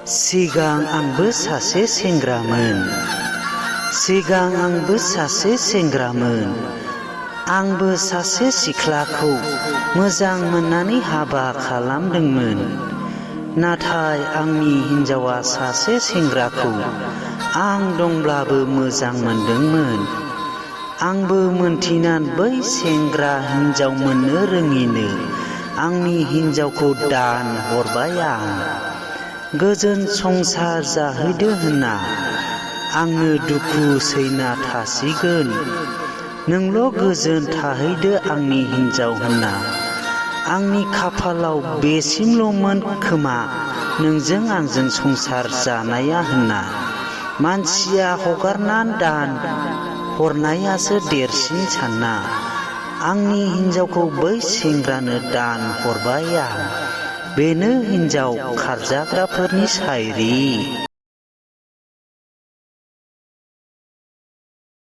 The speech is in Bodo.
सिगां आंबो सासे सेंग्रामोन। सिगां आंबो सासे सेंग्रामोन। आंबो सासे सिख्लाखौ मोजां मोननानै हाबा खालामदोंमोन। नाथाय आंनि हिन्जावा सासे सेंग्राखौ आं दंब्लाबो मोजां मोनदोंमोन। आंबो मोनथिनान बै सेंग्रा हिन्जाव मोननो रोङिनो आंनि हिन्जावखौ दान हरबाय आं। गोजोन संसार जाहैदो होनना आंनो दुखु सैना थासिगोन। नोंल' गोजोन थाहैदो आंनि हिन्जाव होनना आंनि खाफालाव बेसिमल'मोन खोमा नोंजों आंजों संसार जानाया होनना मानसिया हगारनान दान हरनायासो देरसिन सानना आंनि हिन्जावखौ बै सेंग्रानो दान हरबाय आं। बेनो हिन्जाव खारजाग्राफोरनि साइरि।